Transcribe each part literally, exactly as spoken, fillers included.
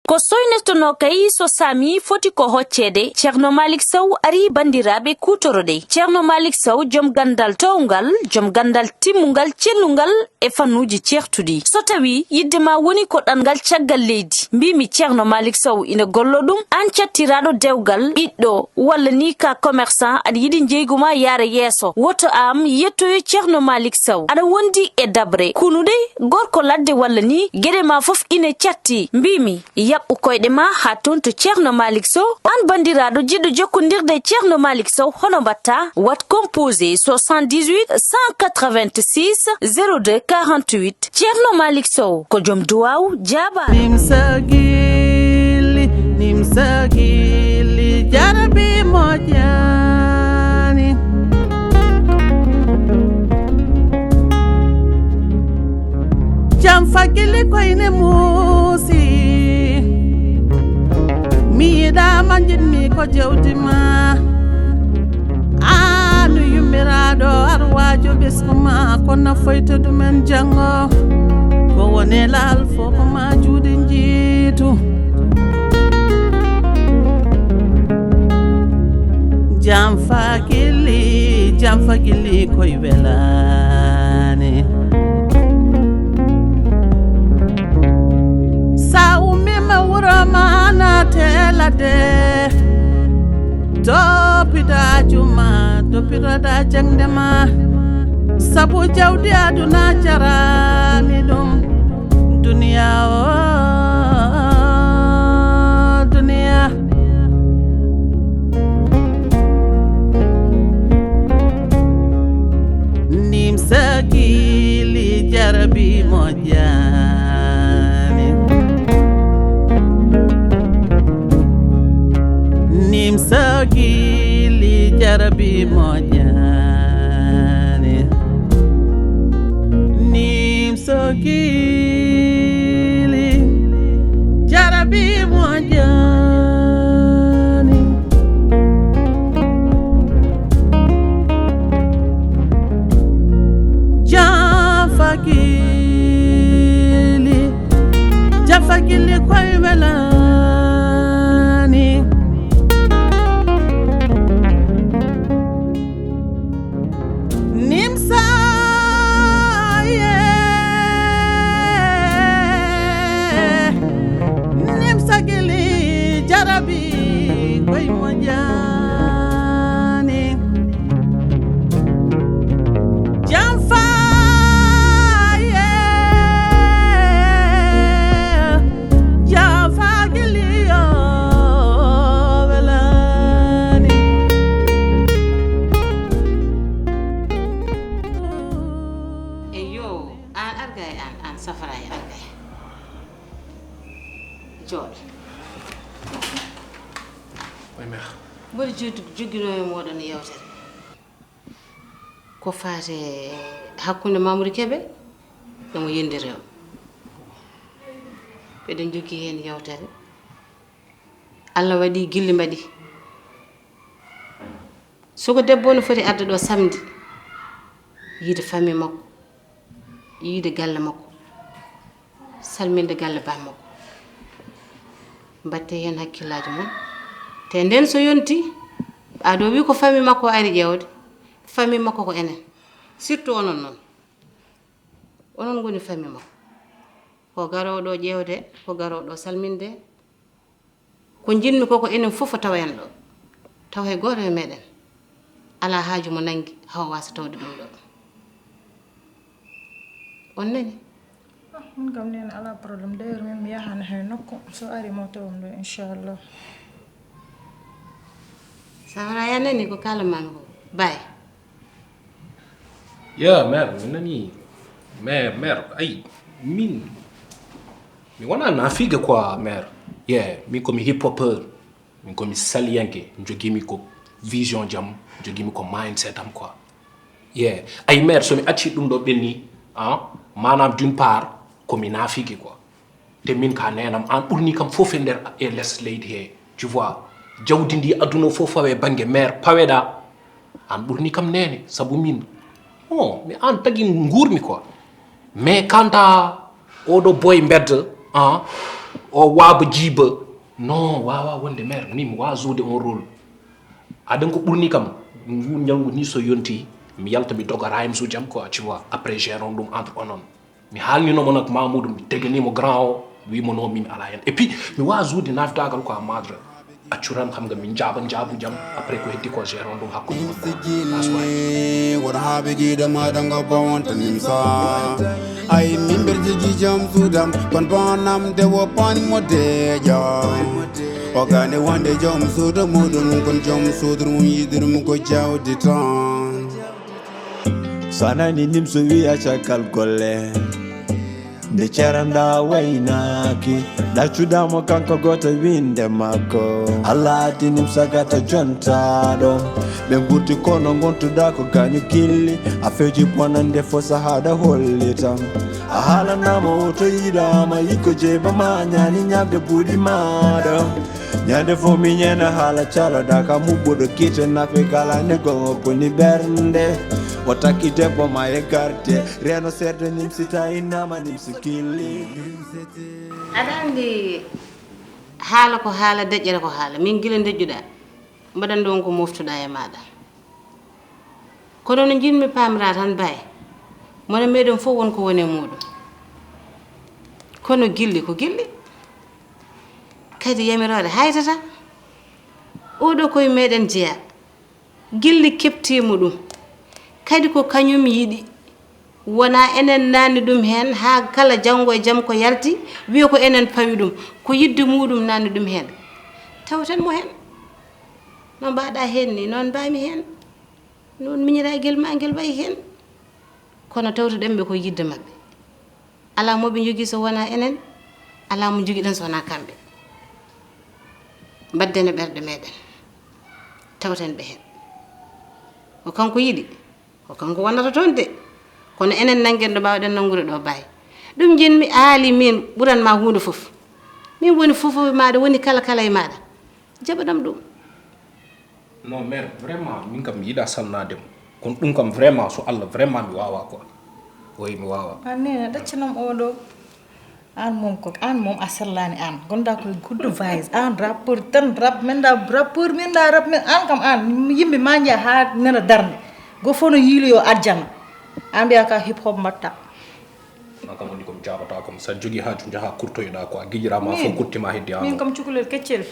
Ko soynotonoo kay so saami foti ko hocceede, Ceerno Maalik Sow arii banndiraaɓe kuutoro-ɗee. Ceerno Maalik Sow, jom ganndal toowngal, jom ganndal timmungal, cellungal e fannuuji ceertuɗi. So tawii yiɗde maa woni ko ɗanngal caggal leydi, mbiimi Ceerno Maalik Sow ina golloo ɗum, aan cattiraaɗo dewgal, ɓiɗɗo, walla nii ka commerçant, aɗa yiɗi njeygu maa yaara yeeso, woto aan yettoyo Ceerno Maalik Sow. Aɗa wondi e daɓre, kunuɗe, gorko ladde walla nii, geɗe maa fof ine catti. Mbiimi, yaɓɓu koyɗe maa haa toon to Ceerno Maalik Sow. Aan banndiraaɗo jiɗɗo jokkondirde e Ceerno Maalik Sow, hono mbaɗtaa? Waɗ composé soixante-dix-huit cent quatre-vingt-six zéro deux quarante-huit. Ceerno Maalik Sow ko jom duwaaw, jaabaade. Nimsa gilli, nimsa gilli, jarabi moƴƴaani. Jam fagili koyne muusi. Mi yiɗaama, njiɗmi ko jawdi ma. Aanu yummiraaɗo arwaajo ɓesngu ma, kono foyto ɗumen janngo. Ko woni laal fof ko ma juuɗe njiitu. Jam fagili, jam fagili koye welaani. Sa ummiima wuro ma naate ladde. Toppito haaju ma, toppitoɗa jaŋde ma. Sabu jawdi aduna jaraani ɗum. Duniya o, duniya. Nimsa gili jarabi moƴƴaani. Nimsa gili jarabi moƴƴaani. Nimsa gili jarabi moƴƴaani. Jafagili, jafagili koye welaani. Nimsa, yeah. Nimsa gili jarabi koye moƴƴaani. Jam fa, yeah. Jam fa gili o welaani. Eyo, aan arga e aan, aan safara e arga e. Jooɗo. Oye mère. Mboɗo joggi-, jogginoomi mooɗon yewtere. Ko faati e hakkunde Mamoudou Kébé, e mo yinndere o. Eɗen jogii heen yewtere. Allah waɗi gilli mbaɗi. Suka debbo no foti arde ɗo samedi, yiide famille makko, yiide galle makko, salminde galle baa makko. Mbaɗte heen hakkillaaji mon. Te nden so yonti, ado wi ko famille makko ari ƴeewde, famille makko ko enen. Surtout onon noon. Onon ngoni famille makko. Ko garooɗo ƴeewde, ko garooɗo salminde. Ko njiɗmi ko, ko enen fof o tawa en ɗo. Tawa hay gooto e meɗen alaa haaju mo nanngi haa o waasa tawde ɗum ɗo. On nani? Ah, min kam nene alaa problème. D'ailleurs, min mi yahan hay nokku. So ari mo tawam ɗo, inchallah. Sawara ya nani ko kala man ko. Bye. Ya, mère, mi nani. Mère, mère, ay, min, mi wona nafigue quoi, mère. Yeah, min ko mi hip hopper. Min ko mi saliyanke, jogimi ko vision jam, jogimi ko mindset am quoi. Yeah. Ay, mère, so mi acci ɗum ɗo ɓenni, ah, maanaam d'une part, ko mi nafigue quoi. Te min ka nenam, an ɓurni kam fof e nder e les leydi he, tu vois. Jawdi ndi aduna fof fawe bannge mère paweɗa. An ɓurni kam nene, sabu min, oh, mi an tagi nguurmi quoi. Mais kanta oɗo boy mbedda, ah, O waaba jiiba. Non, waawaa wonde maire, min mi waawaa jouer on rôle. Aɗa anndi ko ɓurani kam, ngu ñalngu nii so yontii, mi yalta mi doga rhymes uji am quoi, tu vois, après gérons ɗum entre onon. Mi haalnino mo nag Mamoudou, mi teganimo grand o, wimo non min alaa heen. Et puis mi waawaa jouer naafdaagal quoi, madre. Accu tan kam nga min njaaba njaabuuji am, après ko heddi ko gérons ɗum hakkunde mon quoi. That's why. Won haaɓe giɗo maɗa ngo bawonta nimsa. Ay min ber jigi jam sudam kon bonam de wo pan mo deja. O gane wonde jom suudu muɗum kon jom suudu mum yiɗirum ko jawdi tan. Sanani nimso wiya caggal golle. Nde ceranda waynaaki, ɗaccuɗamo kanko goto winde makko. Allah addinim sagata jontaɗo. Ɓe gurti kono gontuɗa ko gañu gilli. A feji bonande fo sahaɗa hollitam. A haalanama o to yiɗama yikko jeeba ma ñani ñamde buuɗi maɗo. Ñande fo mi ñena haala caloɗa ka muɓɓuɗo kite nafe kala ne gongo koni ɓernde. O takki debbo ma e garde. Reno seeɗa nimsi tawi nama nimsi killi. Aɗa anndi haala ko haala, deƴƴere ko haala. Min gila deƴƴuɗa, mbaɗan ɗo won ko moftuɗa e maɗa. Kono no njiɗmi pamira tan, Baye, mona meɗen fof won ko woni e muɗum. Kono gilli ko gilli. Kadi yamiroore haytata. Oɗo koye meɗen jeya. Gilli keɓtiimo ɗum, kadi ko kañum yiɗi, wonaa enen naatni ɗum heen, haa kala janngo e jam ko yalti, wiya ko enen pawi ɗum, ko yiɗde muɗum naatni ɗum heen. Tawten mo heen. No mbaɗa heen ni, noon mbaɗmi heen. Noon miñiraagel ma ngel wayi heen. Kono tawtoɗen ɓe ko yiɗde maɓɓe. Alaa mo ɓe njogii so wonaa enen, alaa mo njogiɗen so wonaa kamɓe. Mbaɗden e ɓerɗe meɗen, tawten ɓe heen. Ko kanko yiɗi, ko kanko wonata toon de. Kono enen nanngen ɗo mbaawɗen nanngude ɗo, Baye. Ɗum njiɗmi, Aali, min ɓuran ma huunde fof. Min woni fof e maaɗa, woni kala kala e maaɗa. Jaɓanam ɗum. Non, mère, vraiment, min kam mi yiɗa salnaade mo. Kono ɗum kam, vraiment, so Allah, vraiment, mi waawaa quoi. Oui, mi waawaa. An neene, ɗaccanam oo ɗoo. Aan moom ko, aan moom a sellaani aan. Ngonɗaa koye good vibes. Aan rappeur tan, rap, min ɗa rappeur, min ɗa rap, min, aan kam aan. Yimɓe maa njiya haa nana darnde. Go fof no yiiloyoo aljanna. Aan mbiyaa ka hip hop mbaɗta. An kam woni ko mi jaabataa kam. So a jogii haaju, njahaa kurtoyoɗaa quoi. Giƴiraa ma fof, min, kutti ma heddi aan min o. Kam cukalel keccel.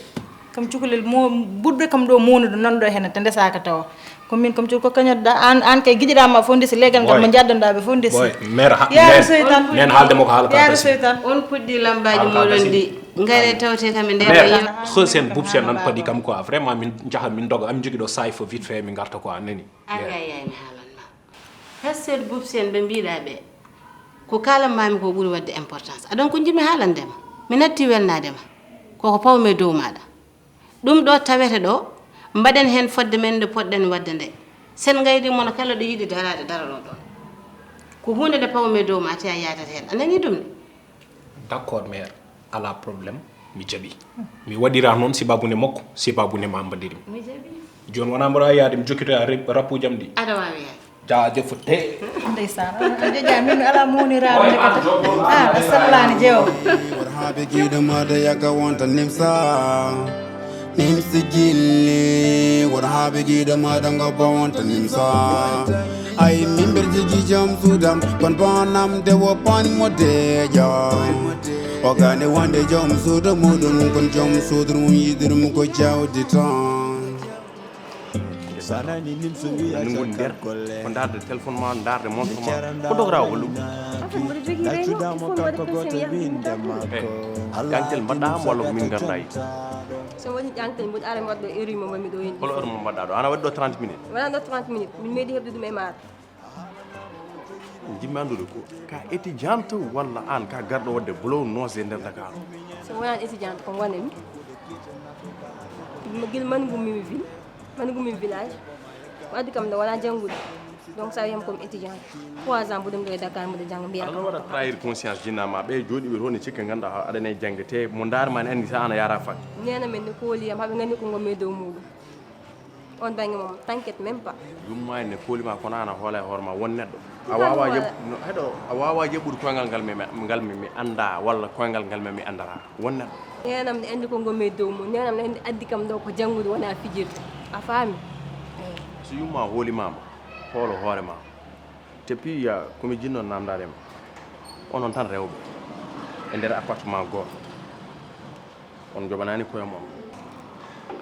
Kam cukalel mo ɓurɓe kam ɗo mawnude nanɗo hene te ndesaaka tawa. Ko min kam cukalel ko kañum da aan, aan kay giƴiraa ma fof ndesi, leggal ngal mo njaddanɗaa ɓe fof ndesi. Boy, mère ha-, yaara mère, soy tan. Nen haalde mo ko haala ka yaara gasi. Soy tan. On puɗɗi lambaaji haalka moɗon gasi. Ɗi. Ngare tawte kam e nder. Mère, xo sen bub sen nan paɗi kam quoi. Vraiment min njaha min doga. Am jogi ɗo saay fo vite fait min ngarta quoi, nani. Ay, ay, ay, mi haalan ma. Hesset bub sen ɓe mbiɗa ɓe. Ko kalan mami ko ɓuri wadde importance. Adon ko jiɗmi haalande ma. Mi natti welnade ma. Koko pawmi e dow maɗa. Ɗum ɗo tawete ɗo, mbaɗen heen fodde men nde poɗɗen waɗde nde. Sen ngaydi mono kala ɗo yiɗi daraade, darano ɗoon. Ko huunde nde pawmi e dow ma, te a yaadata heen. A nanii ɗum ne? D'accord, mère. Alaa problème. Mi jaɓi. Mi waɗira noon sibaabu nde makko, sibaabu nde ma mbaɗiri mi. Mi jaɓi. Jooni wonaa mboɗo yaade mi jokkitoya rap-, rappuuji am ɗi. Aɗa waawi yaade. Jaajëf te. Ndeysaan, a joƴƴa min mi alaa mawniraaɗo ndekete. Ah, a sellaani jeewo. Won haaɓe giɗo maɗa yaga wonta nimsa. Nimsi gilli, won haaɓe giɗo maɗa ngo bawonta nimsa. Ay min ber jigi jam sudam, kon bonam de wo pan mo deja. O gane wonde jom suudu muɗum, kon jom suudu mum yiɗirum ko jawdi tan. Nde ngoni nder, ko ndaarde téléphone ma, ndaarde montre ma. Ko dogoraawo hollo? En fait, mboɗo jogii réunion, il faut mi waɗa présenté mi yaha mi dartoo. Eh, ƴangtel mbaɗɗa am walla ko min ngarɗa e? So mi waɗi ƴangtel, mboɗo ara mi waɗa ɗo heure mo mbaɗmi ɗo heen. Hol heure mo mbaɗɗa ɗo? Ana waɗi ɗo trente minutes? Wonaa ɗo trente minutes, min meeɗi heɓde ɗum e maaɗa. Jiɗmi anndude ko ka étudiante walla aan ka garɗo waɗde blow noise e nder Dakar? So wonaa étudiante, ko ngonanmi. Gila manngu mi ville, manngu mi village. Ko addi kam ɗo wonaa janngude. Donc, ça wiyam comme étudiante. Trois ans mboɗo ɗo e Dakar, mboɗo jannga, mbiyaa kam. Aɗa waɗa trahir conscience jinaa ma, ɓe jooɗiiɓe toon e cikke ngannduɗaa aɗa e jannge, te mo ndaar ma ne anndi sa ana yaara fac. Neene men ne kooli yam, haɓe nganndi ko ngonmi e dow muuɗum. On bannge moom, t'inquiète même pas. Yumma en ne koolima kono an a hoola e hoore ma won neɗɗo. A wawa jaɓ no heɗo a wawa jaɓɓude koyngal ngal mi ngal mi mi annda walla koyngal ngal mi mi anndata won neɗɗo. Nenam ne anndi ko ngonmi e dow mum, nenam ne anndi addi kam ɗo ko janngude wona fijirde, a faami? Eyi. So yumma hoolimama hoolo hoore ma. Te piya komi jinno namdade ma. Onon tan rewɓe e nder appartement gooto. On joɓanani koye mon.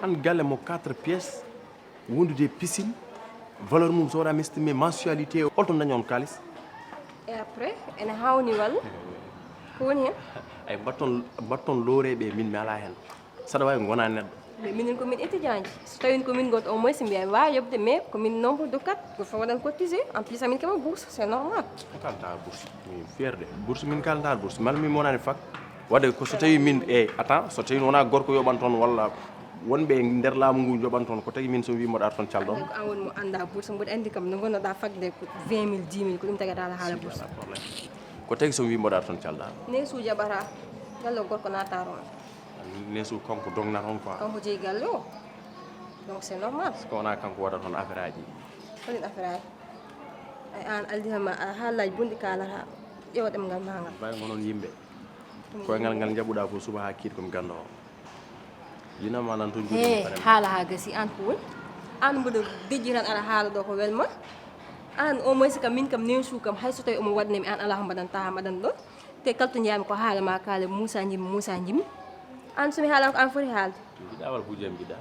An galle mo quatre pièces wondude e piscine, valeur mum so waɗa estimé mensualité o holto dañi on kalis? Et après ene hawni walla ko woni hen? Ay mbatton mbatton looreɓe min mi ala hen. Saɗa wawi gona neɗɗo. Mais minen komin étudiant ji, so tawino komin goto au moins mbiya mi wawa yobde mais komin nombre de quatre, goto fof waɗan cotisé, en plus amin keɓa bourse, c'est normal. Kalta bourse min fierté bourse min kalta bourse mal min monani fak. Wadde ko so tawi min e attends so tawi wona gorko yoɓan toon walla wonɓe e nder laamu ngu joɓan toon ko tagi min somi wi mboɗa toon calɗon. Ko an woni mo anda bourse mboɗo andi kam no gonnoɗa fagde ko vingt mille dix mille ko ɗum tagata ala haala bourse. Ko tagi somi wi mboɗa toon calɗa. Neesu jaɓata galle o gorko natta toon. Neesu kanko dogna toon quoi. Kanko jeeyi galle o. Donc c'est normal. Ko wona kanko waɗa toon affaire aji. Holin affaire aji? Ay an aldihama a haalaji bonɗi kalata ƴewa ɗemgal ma ngal. Mbawi gonon yimɓe. Koyngal ngal jaɓuɗa ko suba ha kiit komi gando o. Yinama nan toon he haala ha gasi an ko woni? An mboɗo dejji tan aɗa haala ɗo ko welma. An au moins kam min kam nensu kam hay so tawi omo waɗnami an ala ko mbaɗanta ha mbaɗan ɗo. Te kala to njahmi ko haala ma kaale Moussa Jimmi Moussa Jimmi. An somi haalama ko an foti haalde. Mbiɗa walla ko jam mbiɗa.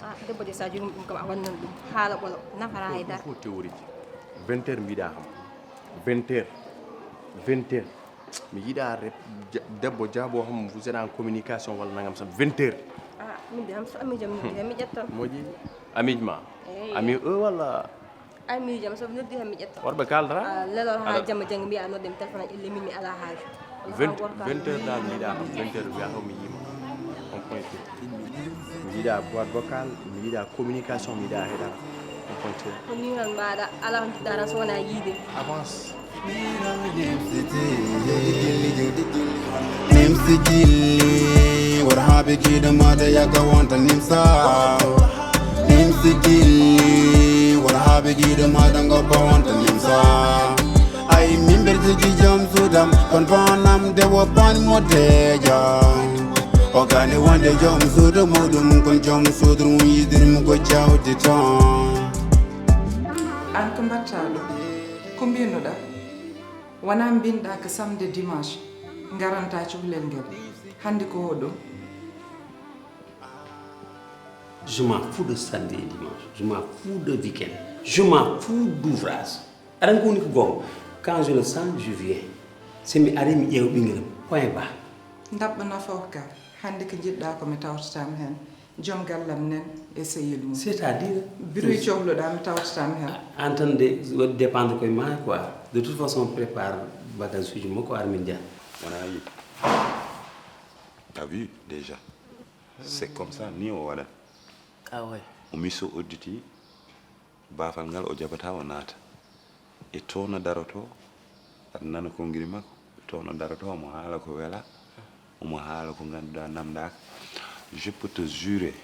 Ah debbo de sa jogima ɗum kam a wannan ɗum haala ɓolo nafata hay dara. Fof théorie. Vingt heures mbiɗa kam. Vingt heures. Vingt heures. Mi yiɗa debbo jaabo ham vous êtes en communication walla nangam sam vingt heures. Ah min de ham so ami jam mi mi ƴettan. Moƴƴi. Amij ma. Ami o walla. Ay miijo am soɓe noddi tan mi ƴetta. Worɓe kaldata. Lelor ha jamma janngo mbiya a nodde mi téléphone a ƴelle min mi ala haaju. Vingt heures dal mi yiɗa kam vingt heures wiya taw mi yiima. On point tout. Mi yiɗa boîte vocale, mi yiɗa communication, mi yiɗa heɗara. On point tout. Ko ni tan mbaɗa ala ko jiɗɗa tan so wona yiide. Avance. Nimsi gilli, what happy kid mother yaka wanta nimsa. Nimsi gilli, what happy kid mother ngopa wanta nimsa. Ay mimber tigi jam sudam, kon panam de wo pan moteja. O gani wande jom sudu mudum, kon jom sudu yidir mu go jawdi tan. An ko mbatta ɗo? Ko mbinoɗa? Wona mbinɗa ko samedi dimanche garanta cuhlel ngel. Hannde ko hoɗum? Je m'en fous de samedi et dimanche. Je m'en fous de week-end. Je m'en fous d'ouvrage. Aɗa anndi ko woni ko goonga. Quand je le sens, je viens. So mi arii mi ƴeewa ɓinngel am. Point barre. Ndaɓɓa nafoore ka. Hannde ko njiɗɗa ko mi tawtataama heen. Joom gallam nen e sehil mum. C'est à dire. Biroy cohluɗa mi tawtata mi hen. An tan de waɗi dépendre koye ma quoi. De toute façon prépare bagage uji makko ar min jaa. Wona yi. T'as vu déjà. C'est comme ça ni o waɗa. Ah ouais. O miso odditi. Baafal ngal o jaɓata o naata e to no darotoo, aɗa nana konngiri makko, to no darotoo omo haala ko welaa, omo haala ko ngannduɗaa namndaaka. Je peux te jurer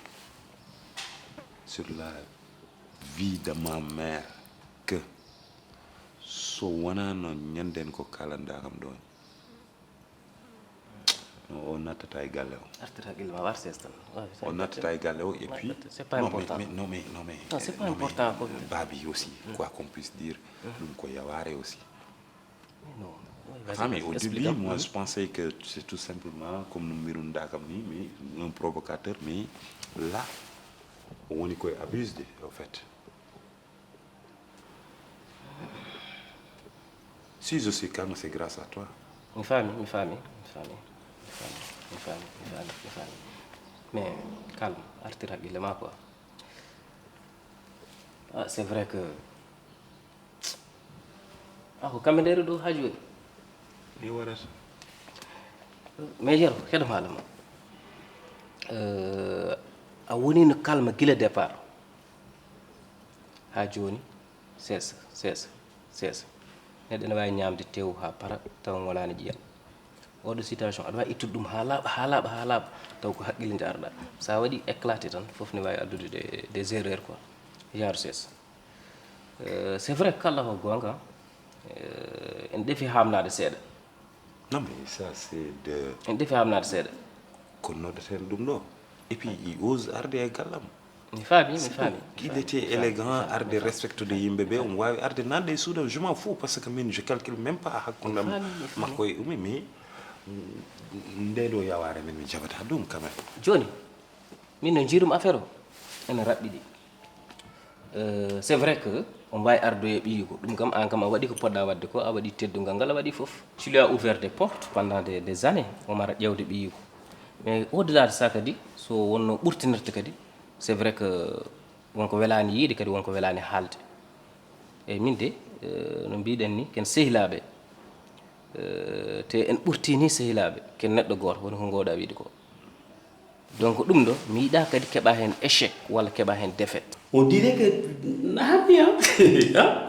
sur la vie de ma mère que so wonaano ñanndeen ko kaalanɗaa kam ɗoon. No o nattata e galle o. Artir haqqille ma war ses tan. O nattata e galle o et puis. C'est pas important. Non mais non mais non mais. Non, c'est pas important. Babi aussi, quoi qu'on puisse dire, ɗum ko yawaare aussi. Non. Famille, au début, moi je pensais que c'est tout simplement comme no mbirunɗa kam ni, mais un provocateur, mais là o woni koye abusde au fait. Si je suis calme, c'est grâce à toi. Mi faami, mi faami, mi faami, mi faami, mi faami, mi faami, mi faami. Mais calme, artir haqqille ma quoi. Ah, c'est vrai que ah, ko kamɓe ndeyri ɗo ha joni. Ni warata. Mais Yero, heɗo haala ma. Euh, a woni no calme gila départ. Ha joni seesa seesa seesa. Neɗɗo ene wawi ñamde tew ha para taw gonani ƴiyam. Oɗo situation aɗa wawi ittude ɗum ha laaɓa ha laaɓa ha laaɓa, taw ko haqqille njaarɗa. Sa waɗi éclaté tan, fof ne wawi addude des, des erreurs quoi. Genre ces euh, c'est vrai, kala ko gonga. Euh, en ɗefi hamnade seeɗa. Non, mais ça, c'est de. En ɗefi hamnade seeɗa. Ko noddeten ɗum ɗo. Et puis, il ose arde e gallam. Mi faami, mi faami. Il était élégant, arde respectude yimɓe ɓe, omo wawi arde nanɗe e suudam. Je m'en fous, parce que min, je calcule même pas hakkundam makko e umi, mais nde ɗo yaware min mi jaɓata ɗum quand même. Joni, min no jiirum affaire o ene raɓɓiɗi. Euh, c'est vrai que on wawi ardoye ɓiyigo, ɗum kam an kam a waɗi ko poɗɗa wadde ko, a waɗi teddungal ngal, a waɗi foof. Tu lui as ouvert des portes pendant des, des années, omara ƴewde ɓiyigo. Mais au delà de ça kadi, so wonno ɓurtinirta kadi, c'est vrai que wonko welani yiide kadi wonko welani haalde. Eyyi, min de, euh, no mbiɗen ni, ken sehilaɓe. Euh, te en ɓurti ni sehilaɓe, ken neɗɗo goto woni ko gowɗa wiide ko. Donc ɗum ɗo mi yiɗa kadi keɓa hen échec walla keɓa hen défaite. On dirait que na haɓi.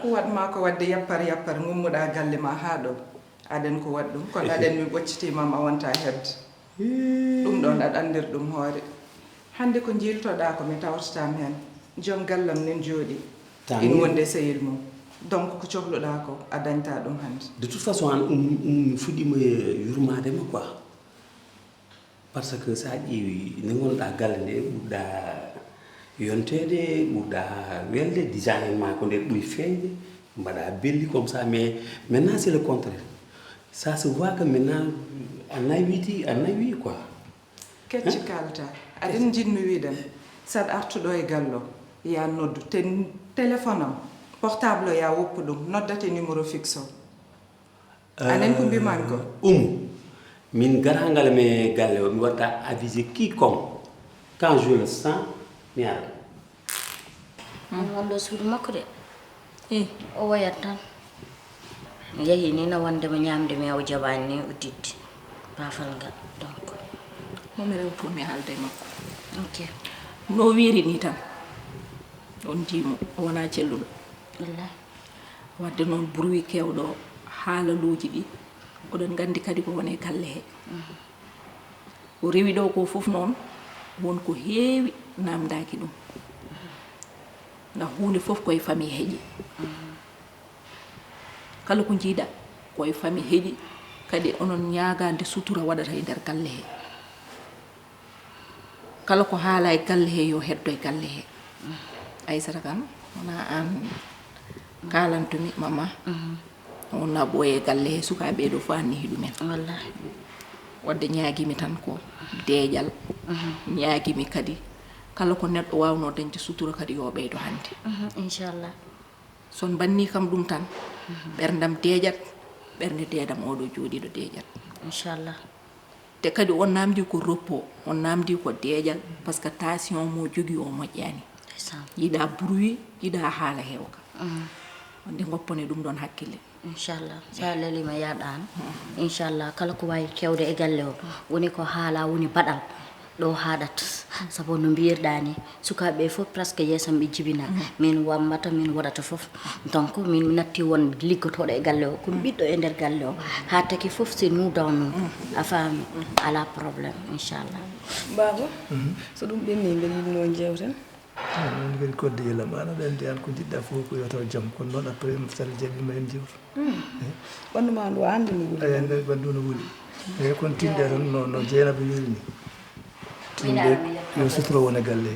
Ko waɗ ma ko waɗde yappar yappar, ngummuɗa galle ma haa ɗo. Aɗen ko waɗ ɗum, kono aɗen mi ɓoccitima ma wonta hedde. Ɗum ɗon aɗa andir ɗum hoore. Hannde ko jiiltoɗa ko mi tawtatam heen. Joom gallam nen jooɗi. Ina wonde sehil mum. Donc ko cohluɗa ko a dañta ɗum hannde. De toute façon an um um fuɗɗima yurmadema quoi. Par ce que sa ƴeewi nde gonɗa galle nde ɓurɗa yonteede, ɓurɗa welde, déjà en ma ko nde ɓuri feeñde, mbaɗa belli comme ça, mais maintenant c'est le contraire. Ça se voit que maintenant a nawiti, a nawi quoi. Kecci kalta. Aɗen jinmi wiɗen saɗa artuɗo e gallo ya noddu téléphone am portable ya woppu ɗum noddate numéro fixe o. Anen ko mbiman ko? Umu, min garagal me galle o mi watta aviser quiconque. Quand je le sens mi ara. Wonɗo suudu makko de. Eh. O woyat tan. Mi yehi ni na wondema ñamde mi o jaɓani ni udditde baafal ngal. Donc. Momi rew fof mi haalda e makko. Ok. No wiiri ni tan. On jiimo o wona celluɗo. Wallahi. Wadde noon bruit kewɗo haalaluuji ɗi oɗon nganndi kadi ko woni e galle he. Ko rewi ɗo ko fof noon won ko heewi namdaaki ɗum. Ndax huunde fof koye famille heƴi. Kala ko njiiɗa koye famille heƴi. Kadi onon ñaagaande sutura waɗata e nder galle he. Kala ko haala e galle he yo heddo e galle he. Aysata kan wona an kalantumi mama. Wonna ɓooye galle he sukaaɓe ɗo fof annihi ɗumen. Wallahi. Wadde ñaagimi tan ko deeƴal. Ñaagimi kadi kala ko neɗɗo wawno dañde sutura kadi yo ɓeydo hannde. Inchallah. So on mbanni kam ɗum tan ɓerndam deeƴat. Ɓernde deedam oɗo jooɗiɗo deeƴat. Inchallah. Te kadi on namdi ko repos, on namdi ko deeƴal, parce que tension mo jogi o moƴƴani. Yiɗa bruit, yiɗa haala hewka. Wonde goppone ɗum ɗon hakkille. Inchallah sa lelima yaɗan. Inchallah kala ko wawi kewde e galle o woni ko haala woni baɗal. Ɗo haɗat. Sabu no mbiyirɗa ni sukaɓe fof presque yeesam ɓe jibina. Min wammata min waɗata fof. Donc min mi natti won liggotoɗo e galle o komi ɓiɗɗo e nder galle o. Ha taki fof c'est nous dans nous. A faami. Ala problème inchallah. Baba, so ɗum ɓenni mbeɗa yiɗno jewten. Min kadi kodde e lam an aɗa andi an ko jiɗɗa fof ko yo taw jam kono noon après sall jaɓima en jewto. Ɓandu ma ndu hande no wuli. Eyi ɓandu no wuli. Eyi kono tinɗe tan no no jeenaba wiiri ni. Tinɗe yo suturo wona galle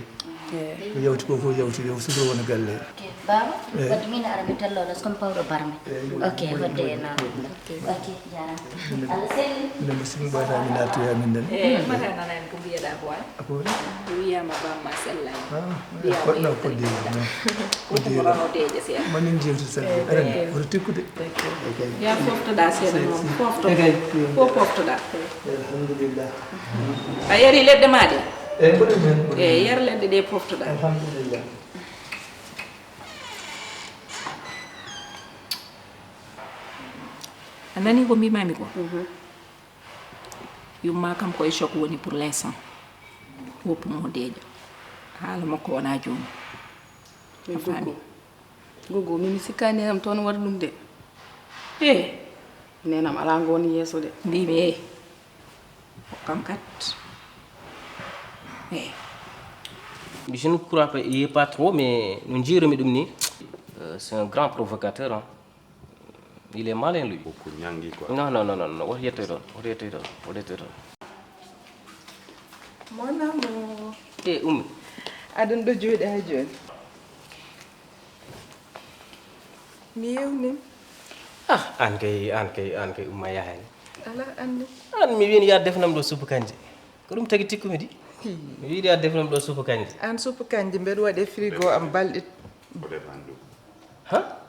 he. Ko yawti ko fof yawti yo suturo wona galle he. Baba wadde min ara mi telloɗo comme pawɗo barme. Ok wadde e noon. Ok jarama. Allah selli. Nde mo simi ɓoyata mi nattoya min nden. Eyi mata nana en ko mbiyeɗa ko an. Ko wiyama bamma sellani. Koɗɗo koɗɗo. Koɗɗo. Manin jewti sa. Oto tekkude. Ya poftoɗa seeɗa noon poftoɗa. Fof poftoɗa. Alhamdulillah. A yari leɗɗe ma ɗe. Eyi mboɗo men. Eyi yar leɗɗe ɗe poftoɗa. Alhamdulillah. A nani ko mbimami ko? Yumma kam koye choc woni pour l'instant. Woppu mo deeƴa. Haala makko wona jooni. A faami? Gogo min mi sikkani nenam toon waɗa ɗum de. E nenam ala ngo woni yeeso de. Mbimi e Kam kat. Eh. Je ne crois pas, il est pas trop, mais no njiirumi ɗum ni, euh, c'est un grand provocateur, hein. Il est malin, lui. Ko ñangi quoi. Non, non, non, non, non. Woto yettoy toon. Woto yettoy toon. Woto yettoy toon. Mon amour. Eh, Ummi. Aɗon ɗo jooɗi haa jooni. Mi yewnim. Ah, aan kay, aan kay, aan kay Umma yahaani. Alaa anndi. Aan mi wiin yaa defnam ɗo suppu kanje. Ko ɗum tagi tikkumi di. Hii. Mi wiin yaa defnam ɗo suppu kanje. Aan suppu kanje mbeɗa waɗe frigo am balɗe. Ko defan ɗum. Ha?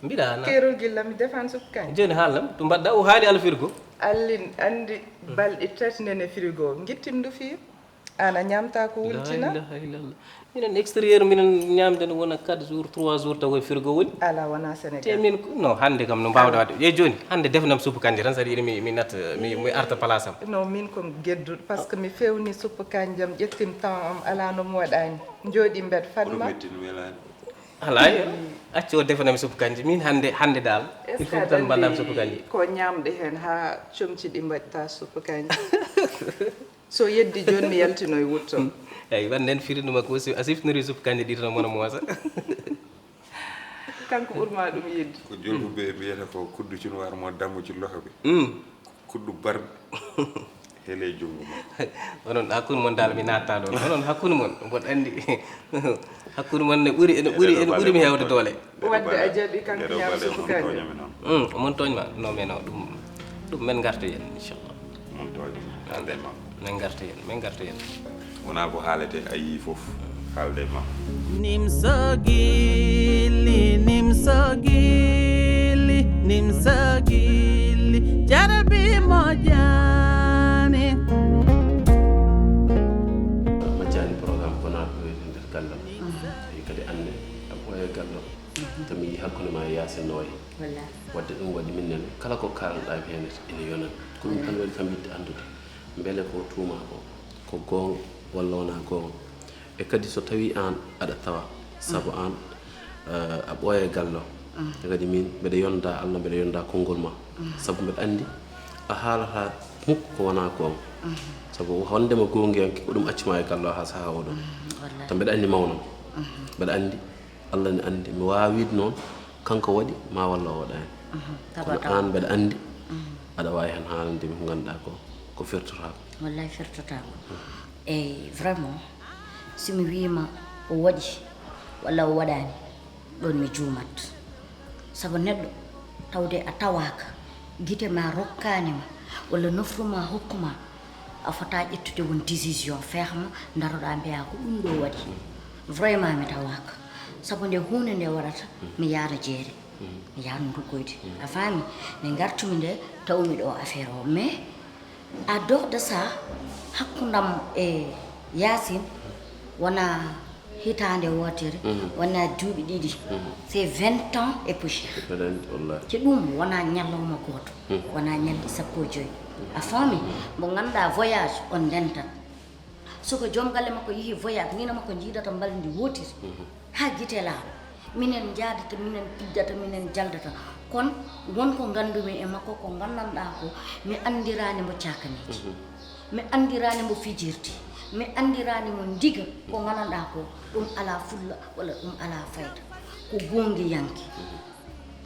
Mbiɗa na. Keerol gilla mi defan suppu kanje. Jooni haalnam, to mbaɗɗa o haali ala frigo. Allin anndi balɗe tati nene frigo. Ngittim ndu fii. Aan a ñaamta ko wultina. La ilaha illallah. Minen extérieur, minen ñaamde no wona quatre jours, trois jours taw e frigo woni. Ala wona Sénégal. Te min ko, non, hannde kam no mbaawɗa waɗde. Ƴeew jooni, hannde defnam suppu kanje tan, saɗa yiɗi mi, mi natta, mi, mi arta place am. Non, min ko gedduɗo, parce que mi fewni suppu kanjam, ƴettim temps am, ala no mi waɗani. Njooɗi mbed Fatma. Ala yo. Accu o defanam suppu kanje. Min hannde, hannde dal. Il faut tan mbaɗam suppu kanje. Ko ñaamde heen haa comci ɗi mbaɗta suppu kanje. So yeddi jooni mi yaltinoy wutto. Hmm. Eyi, wan nen firndu makko aussi, a sifnori suppu kanje ɗi tan mono moosa. Kanko ɓurma ɗum yeddi. Ko jolɓuɓe mbiyata ko kuddu cunwaar mo dammo ci loxo bi. Hmm. Kuddu bar hele junngo ma. Onon hakkunde mon dal mi natta ɗon. Onon hakkunde mon, mboɗo anndi. Hakkunde mon ne ɓuri, ene ɓuri, ene ɓuri mi hewde doole. Wadde a jaɓi kanko ñaam suppu kanje. Hmm, mon tooñ ma. Non, mais non, ɗum, ɗum men ngarta heen, inchallah. Mon tooñ. Ande ma. Men ngarta heen, men ngarta heen. Wonaa ko haalete, a yii fof. Haalde ma. Nimso gilli, nimso gilli, nimso gilli, jarbi moƴƴaani. Majjani programme ko naatɗo e nder gallam. Tawi kadi annde, a ɓooya gallo. Tami hakkunde ma e Yaasin no wayi. Wallahi. Wadde ɗum waɗi min nene, kala ko kaalanɗaa mi heen ene yonani. Ko ɗum tan weli kam yiɗde anndude. Mbele ko tuuma ko, ko goonga walla wonaa goonga? E kadi so tawii aan aɗa tawa, sabu aan, eh, a ɓooya e gallo. E kadi min mbeɗa yonda Allah, mbeɗa yonda konngol ma. Sabu mbeɗa anndi a haalataa muk ko wonaa goonga. Sabu wondema goongiyanke ko ɗum acci ma e gallo haa sahaa oɗo. Wallahi. Tan mbeɗa anndi mawna ma. Mbeɗa anndi Allah ne anndi. Mi waawaa wiide noon kanko waɗi ma walla o waɗaani. Kono aan mbeɗa anndi aɗa waawi heen haalande mi ko ngannduɗaa ko, ko firtotaako. Wallahi firtotaako. Eyi, vraiment, so mi wiima o waɗi walla o waɗaani, ɗoon mi juumat. Sabu neɗɗo tawde a tawaaka, gite ma rokkaani ma, walla nofru ma hokku ma, a fota ƴettude won décision, feehma, ndaroɗaa mbiyaa ko ɗum ɗo waɗi. Vraiment mi tawaaka. Sabu nde huunde nde waɗata, mi yaara jeere. Mi yaara nduggoyde. A faami? Nde ngartumi nde, tawmi ɗo affaire o. Mais, à dehors de ça, hakkundam e Yaasin, wona hitaande wootere, wona duuɓi ɗiɗi. C'est vingt ans et poussière. Mbeɗa anndi, wallahi. Te ɗum wona ñalawma gooto, wona ñalɗi sappo e joy. A faami? Mo ngannduɗaa voyage on ndentat. Soko joom galle makko yehi voyage, ni no makko njiidata mbalndi wootiri. Haa gite laaɓa. Minen njaadata, minen piddata, minen jaldata. Kono won ko nganndumi e makko, ko nganndanɗaa ko, mi anndiraani mbo cakaneeji. Mi anndiraani mbo fijirde. Mi anndiraani mbo ndiga ko nganndanɗaa ko, ɗum alaa fulla walla ɗum alaa fayda. Ko goongiyanke.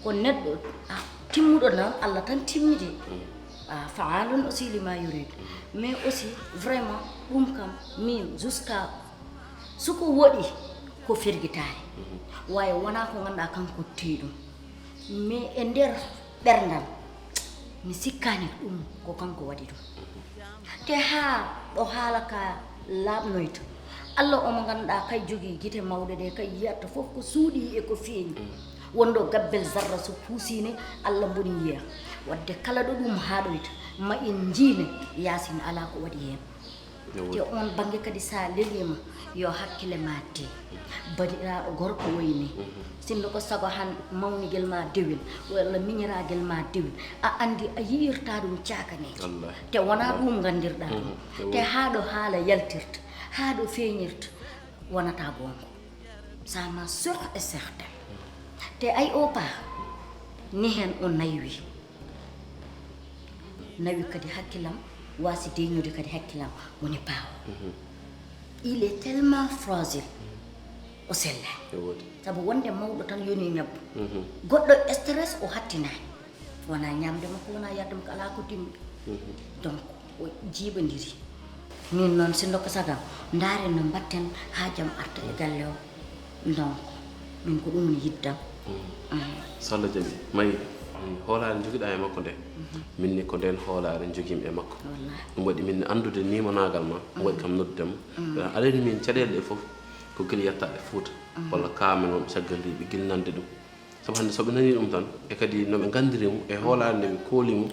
Ko neɗɗo, a, timmuɗo noon, Allah tan timmidi. A, fa'aalun aussi lima yurid. Mais aussi, vraiment, ɗum kam, min, jusqu'à, soko waɗi, ko fergitaare. Waaye wonaa ko ngannduɗaa kanko teyi ɗum. Mais e nder ɓerndam, mi sikkaani ɗum ko kanko waɗi ɗum. Te haa ɗo haala ka laaɓnoyta, Allah omo ngannduɗaa kay jogii gite mawɗe ɗe kay yiyata fof ko suuɗii e ko feeñi. Wonɗo gabbel zarra so puusii ne, Allah mboni yiya. Wadde kala ɗo ɗum haaɗoyta, ma en njiine Yaasin alaa ko waɗi heen. Te oon bannge kadi so a leliima, yo hakkille ma tee. Bandiraaɗo gorko woyi ni. Sinno ko sago han mawnigel ma dewel, walla miñiraagel ma dewel, a anndi a yiyirta ɗum cakaneeji. Wallahi. Te wonaa ɗum nganndirɗaa ɗum. Te haa ɗo haala yaltirta, haa ɗo feeñirta, wonata goonga. Ça m'a sûr et certain. Te ay o paa, ni heen o naywi. Nawi kadi hakkillam, Waasi deñude kadi hakkilam woni baawo. Il est tellement fragile. O sellaani. E woodi. Sabu wonde mawɗo tan yoni ñabbu. Goɗɗo stress o hattinaani. Wonaa ñaamde makko, wonaa yarde makko, alaa ko dimbi. Donc, o jiiɓondiri. Min noon, sinno ko sagam, ndaaren no mbaɗten haa jam arta e galle o. Donc, min ko ɗum woni yiddam. So Allah jaɓi, mayi, hoolaare njogiɗaa e makko nde, min ni ko ndeen hoolaare njogiimi e makko. Ɗum waɗi min anndude niimanaagal ma, ɗum waɗi kam noddude ma. Aɗa anndi min caɗeele ɗe fof ko gila yettaaɗe Fuuta, walla kaa men wonɓe caggal leydi, ɓe gila nande ɗum. Sabu hannde so ɓe nanii ɗum tan, e kadi no ɓe nganndiri mo, e hoolaare nde ɓe kooli mo,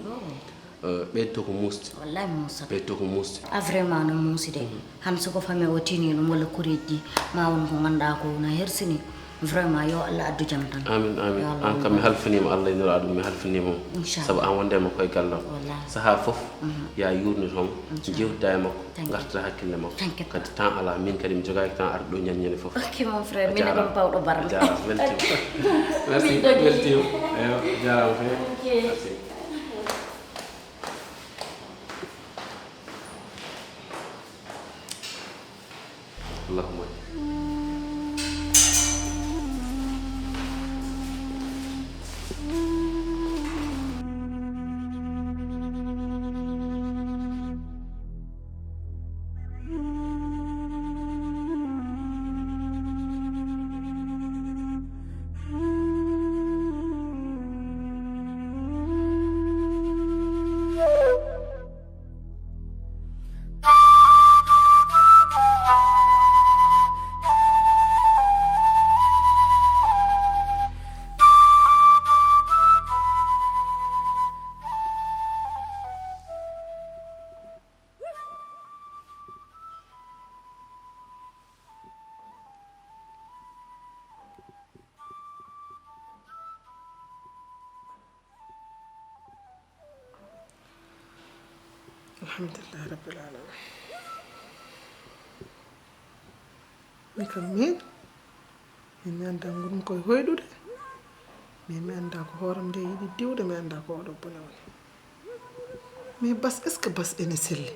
ɓeydoto ko muusde. Wallahi muusat. Ɓeydoto ko muusde. A vraiment no muusi de. Han soko fami o tini ɗum walla koreeji ɗi ma won ko ngannduɗaa ko no hersini. Vraiment yo Allah addu jam tan. Amin amin. An kam mi halfaniima Allah e Nulaaɗo mum, mi halfaniima mo. Sabu an wonde e makko e galle am. Sahaa fof ya yuurnito mo, njeewtida e makko, ngartida hakkille makko. Kadi temps alaa, min kadi mi jogaaki temps arde ɗo ñande ñande fof. Ok mon frère, min e ɗon pawɗo barmi. A jaaraama, weltiima. Merci, weltiima. Eyo, jaaraama feewi. Merci. Allahumma. Alhamdulillahi rabbil alamin. Mi kam min min mi annda ngonmi koye hoyɗude. Min mi annda ko hooram nde yiɗi diwde, mi annda ko oɗo bone woni. Mais bas, est ce que bas ene selli?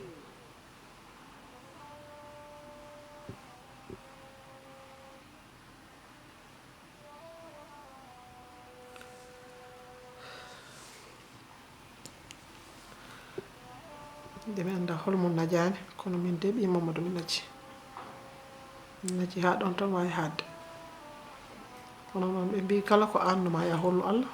Nde mi annda holmo najaani, kono min de ɓii Mamadou mi naji. Mi naji haa ɗoon tan waawi haaɗde. Kono noon ɓe mbii kala ko aan no maa yaa hollu Allah.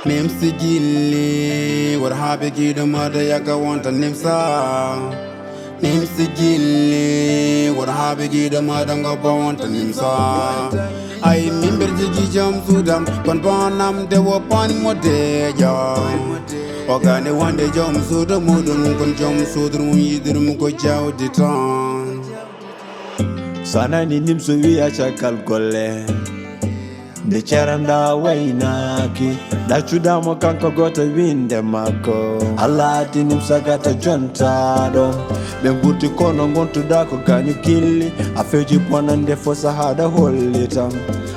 Nimsi gilli wor haa ɓe giɗo maɗa yaka wonta nimsa. Nimsi gilli wor haa ɓe giɗo maɗa ngobba wonta nimsa. Ay mimber jigi jom sudam kon bonam de wo pan mo deja. O gane wonde jom suudu muɗum kon jom suudu mum yiɗir mum ko jawdi tan. So a nani nimso wiya caggal golle. Nde ceranda waynaaki ɗaccudamo kanko goto winde makko. Allah addi nimsa gata jontaɗo. Ɓe gurti kono gontuɗa ko gañu gilli. Afeeji bonande fo sahaɗa hollitam.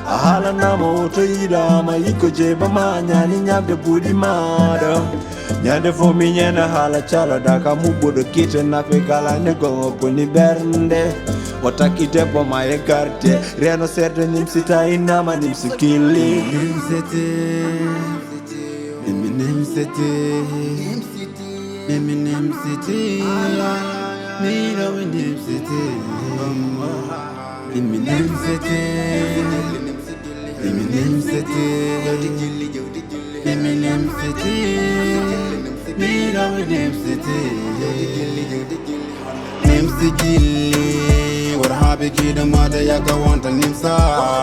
A haalanama woto yiɗama yikko jeybama ñani ñamde buuɗi maɗa. Ñande fo mi ñana haala caloɗa ka muɓɓuɗo kite nafe kala ne gongo boni ɓernde. O takki debbo ma e garde reno serde nimsita innama nimsi gilli. Nimsete. City. Mimi Nim City. Mimi Nim City. Mimi Nim City. Mimi Nim City. Mimi Nim City. Mimi Nim City. Nim City. What happened to the mother? Yaka want a Nim City.